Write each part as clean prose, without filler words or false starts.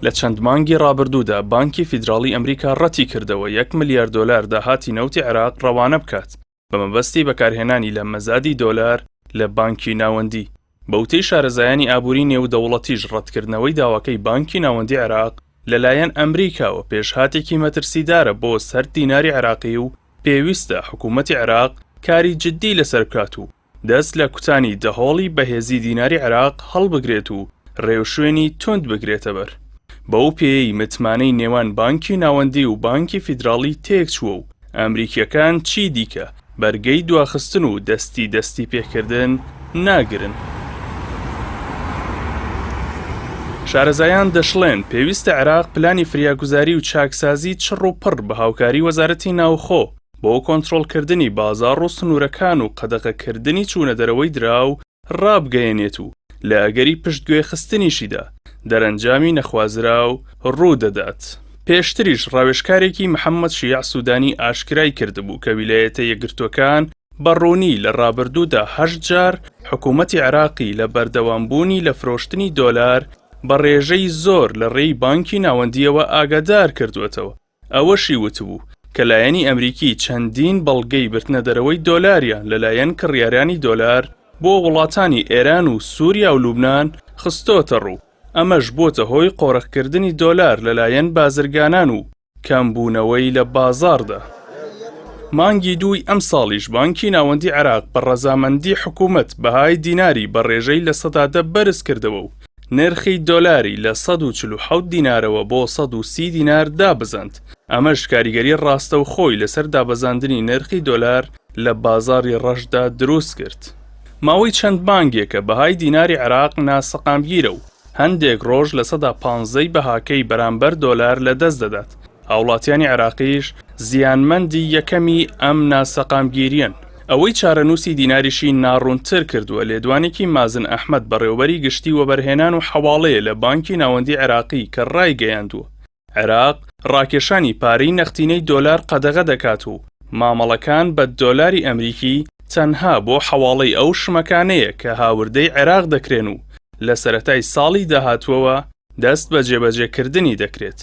لە چەند مانگی ڕابردوودا بانکی فیدراڵی ئەمریکا ڕەتیکردەوە یەک ملیار دۆلار داهاتی نەوتی عێراق ڕەوانە بکات بە مەبەستی بەکارهێنانی لە مەزادی دۆلار لە بانکی ناوەندی. بە وتەی شارەزایانی ئابووری نێودەوڵەتیش ڕەتکردنەوەی داواکەی بانکی ناوەندی عێراق لەلایەن ئەمریکاوە پێشهاتێکی مەترسیدارە بۆ سەر دیناری عێراقی و پێویستە حکوومەتی عێراق کاری جددی لەسەر بکات و دەست لە کوتانی دەهۆڵی بەهێزی دیناری عێراق هەڵبگرێت و رێوشوێنی توند بگرێتەبەر. بەو پێیەی متمانەی نێوان بانکی ناوەندی و بانکی فیدراڵی تێکچووە و ئەمریکییەکان چی دیکە بەرگەی دواخستن و دەستی دەستی پێکردن ناگرن. شارەزایان دەشڵێن، پێویستە عێراق پلانی فریاگوزاری و چاکسازی چڕ و پڕ بە هاوکاری وەزارەتی ناوخۆ بۆ کۆنترۆڵکردنی بازاڕ و سنوورەکان و قەدەغەکردنی چوونەدەرەوەی دراو ڕابگەیەنێت و لە ئەگەری پشتگوێخستنیشیدا دەرەنجامی نەخوازراو ڕوودەدات. پێشتریش ڕاوێژکارێکی محەممەد شیاع سوودانی ئاشکرای کردبوو کە ویلایەتە یەکگرتووەکان بە ڕوونی لە ڕابردوودا هەشت جار حکوومەتی عێراقی لە بەردەوامبوونی لە فرۆشتنی دۆلار بە ڕێژەی زۆر لە ڕێی بانکی ناوەندییەوە ئاگادار کردووەتەوە. ئەوەشی وتبوو کە لایەنی ئەمریکی چەندین بەڵگەی بردنەدەرەوەی دۆلاریان لەلایەن کڕیارانی دۆلار بۆ وڵاتانی ئێران و سوریا و لوبنان خستۆتەڕوو، ئەمەش بۆتە هۆی قۆرخکردنی دۆلار لەلایەن بازرگانان و کەمبوونەوەی لە بازاڕدا. مانگی دووی ئەمساڵیش بانکی ناوەندی عێراق بە ڕەزامەندی حکومەت بەهای دیناری بە ڕێژەی 10% بەرزکردەوە و نرخی دۆلاری لە 147 دینارەوە بۆ 130 دینار دابەزاند، ئەمەش کاریگەری ڕاستەوخۆی لەسەر دابەزاندنی نرخی دۆلار لە بازاڕی ڕەشدا دروستکرد. ماوەی چەند مانگێکە بەهای دیناری عێراق ناسەقامگیرە و هەندێک ڕۆژ لەسەدا پانزەی بەهاکەی بەرامبەر دۆلار لەدەست دەدات، هاوڵاتیانی عێراقیش زیانمەندی یەکەمی ئەم ناسەقامگیرییەن. ئەوەی چارەنووسی دیناریشی ناڕوونتر کردووە، لێدوانێکی مازن ئەحمەد بەڕێوەبەری گشتی وەبەرهێنان و حەواڵەیە لە بانکی ناوەندی عێراقی کە ڕایگەیاندووە، عێراق ڕاکێشانی پارەی نەختینەی دۆلار قەدەغە دەکات و مامەڵەکان بە دۆلاری ئەمریکی تەنها بۆ حەواڵەی ئەو شمەکانەیە کە هاوردەی عێراق دەکرێن و لە سەرەتای ساڵی داهاتووەوە دەست بە جێبەجێکردنی دەکرێت.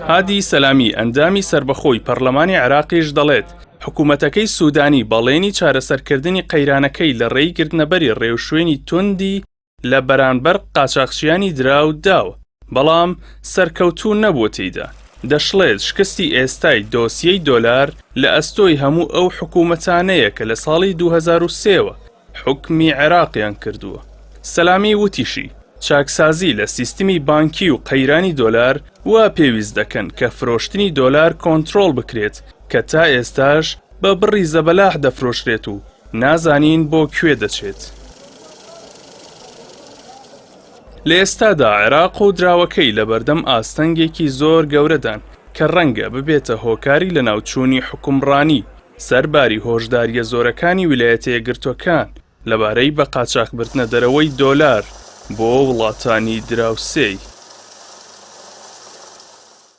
هادی سەلامی ئەندامی سەربەخۆی پەرلەمانی عێراقیش دەڵێت، حکومەتەکەی سودانی بەڵێنی چارەسەرکردنی قەیرانەکەی لە ڕێی گرتنەبەری ڕێوشوێنی توندی لە بەرانبەر قاچاخچیانی دراو داوە، بەڵام سەرکەوتوو نەبووە تێیدا. دەشڵێت، شکستی ئێستای دۆسیەی دۆلار لە ئەستۆی هەموو ئەو حکومەتانەیە کە لە ساڵی 2003 وە حوکمی عێراقیان کردووە. سەلامی وتیشی، چاکسازی لە سیستمی بانکی و قەیرانی دۆلار وا پێویست دەکەن کە فرۆشتنی دۆلار کۆنترۆڵ بکرێت کە تا ئێستاش بە بڕی زەبەلاح دەفرۆشرێت و نازانین بۆ کوێ دەچێت. لە ئێستادا عێراق و دراوەکەی لەبەردەم ئاستەنگێکی زۆر گەورەدان کە ڕەنگە ببێتە هۆکاری لەناوچوونی حوکمڕانی، سەرباری هۆشدارییە زۆرەکانی ویلایەتە یەکگرتووەکان لەبارەی بە قاچاخبردنە دەرەوەی دۆلار بۆ وڵاتانی دراوسێی.